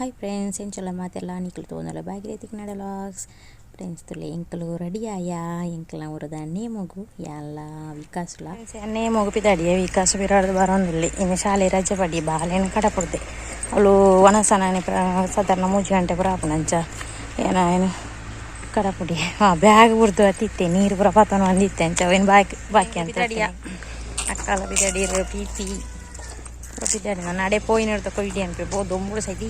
Hi friends, ಎಂಚಲ ಮಾತೆಲ್ಲ ನಿಕ್ಲು ತೋನಲ ಬಾಗಿಲ ತಿಕ್ನಾಡ logs. Friends ತುಲೆ ಎಂಕಲು ready ಆಯ ಎಂಕಲ್ನ ಊರದ ನೇಮಗು ಯಾನ್ಲ ವಿಕಾಸುಲ ನೇಮಗು ಪಿದಾಡಿಯೆ ವಿಕಾಸ ಬಿರಾಡ್ದು ಬರೋಂದುಲ್ಲೆ. ಇನ್ನು ಶಾಲೆ ರಜೆ ಪಡಿ ಬಾಲೆನ ಕಡಪುಡ್ದೆ ಅವಳು ವನಸನಾನೆ ಸಾಧಾರಣ 3 ಗಂಟೆ ಪೂರ ಆಪುನಂಚ ಏನ ಏನು ಕಡಪುಡಿ. ಹಾಂ, ಬ್ಯಾಗ್ ಬುಡ್ದು ಅತ್ತಿತ್ತೆ ನೀರು ಪೂರ ಪತನ ಬಂದಿತ್ತೆ ಅಂಚ ಅವೇನು ಬಾಕಿ ಬಾಕಿ ಅಂತ ಅಕ್ಕಾಲ ಬಿದಾಡಿರು ಪಿ ಪಿ ಪಿದಾಡಿ ನಾನು ಅಡೆ ಪೋಯಿನ ಕೊಯ್ಡಿ ಅನ್ಪೆ ಬೋ ದೊಂಬುಡು ಸೈತಿ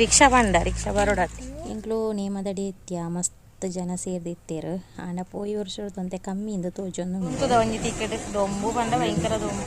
ರಿಕ್ಷಾ ಬಂಡ ರಿಕ್ಷಾ ಬರೋಡತ್ತಿ. ಎಂಕ್ಲು ನೇಮದಡಿ ಇತ್ಯ ಮಸ್ತ್ ಜನ ಸೇರ್ದಿತ್ತೇರು. ಆಂಡ ಪೋಯಿ ವರ್ಷದಂತೆ ಕಮ್ಮಿಯಿಂದ ತೋಜೊಂದು. ಉಂತುದ ಒಂಜಿ ಟಿಕೆಟ್ ದೊಂಬು ಪಂಡ ಭಯಂಕರ ದೊಂಬು.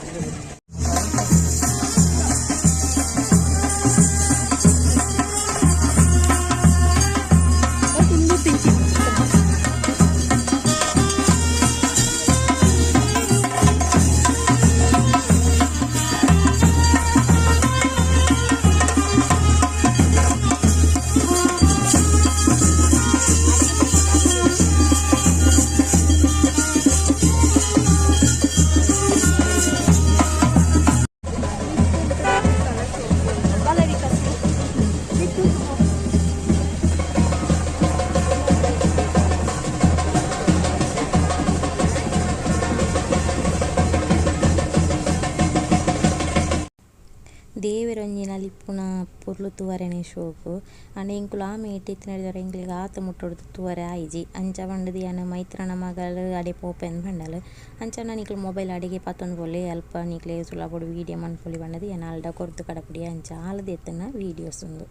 ದೇವೆರೊಂಜಿ ನಲಿಪುನ ಪೊರ್ಲು ತೂವರೆನೆ ಶೋಕು. ಆಂಡ ಎಂಕುಲು ಆ ಮೇಟ್ ಇತ್ತಿನ ಎಂಕ್ಲೆಗ್ ಆತ ಮುಟ್ಟೊಡ್ದು ತೂವರೆ ಆಯಿಜಿ. ಅಂಚ ಪಂಡುದು ಯಾನ್ ಮೈತ್ರನ ಮಗಲ್ ಅಡೆ ಪೋಪೆಂದ್ ಪಂಡಲ್. ಅಂಚ ನಿಕ್ಲು ಮೊಬೈಲ್ ಅಡಿಗೆ ಪತ್ತೊಂದು ಪೋಲೆ, ಅಲ್ಪ ನಿಕ್ಲೆ ಸುಲಭಡ್ ವೀಡಿಯೋ ಮನ್ಪೊಲಿ ಪಂಡದು ಯಾನ್ ಅಲ್ಡ ಕೊರ್ದು ಕಡಪುಡಿ. ಅಂಚ ಆಲ್ ದೆತ್ತುನ ವೀಡಿಯೋಸ್ ಉಂದು.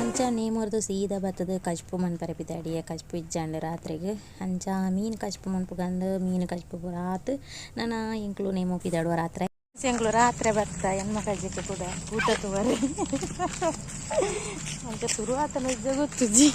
ಅಂಚ ನೇಮರ್ದು ಸೀದಾ ಬತ್ತದ ಕಜ್ಪು ಮನ್ಪರೆ ಪಿದಾಡಿಯ. ಕಜ್ಪು ಇಜ್ಜಾಂಡ್ ರಾತ್ರೆಗ್. ಅಂಚ ಮೀನು ಕಜ್ಪು ಮನ್ಪುಗಂದು ಮೀನು ಕಜ್ಪು ಪೂರ ಆತ್ ನನ ಎಂಕ್ಲು ನೇಮು ಪಿದಾಡುವ ರಾತ್ರೆ. ಎಂಕ್ಲು ರಾತ್ರೆ ಬರ್ತಾ ಎನ್ಮ ಕಜ್ಜಿಗೆ ಕೂಡ ಊಟ ತೂವರೆ ಅಂಚ ಶುರು ಆತನ ಗೊತ್ತುಜಿ.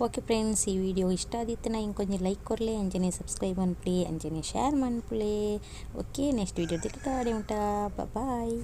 ಓಕೆ ಫ್ರೆಂಡ್ಸ್, ಈ ವಿಡಿಯೋ ಇಷ್ಟ ಆದಿತ್ತಿನ ಇಂಕೊಂಜಿ ಲೈಕ್ ಕೊರ್ಲೆ, ಅಂಚನೆ ಸಬ್ಸ್ಕ್ರೈಬ್ ಮನ್ಪುಲೆ, ಅಂಚನೆ ಶೇರ್ ಮನ್ಪುಲೆ. ಓಕೆ, ನೆಕ್ಸ್ಟ್ ವಿಡಿಯೋ ತಿಕ್ಕುಗ, ಅಡೆ ಮುಟ ಬಾಯ್.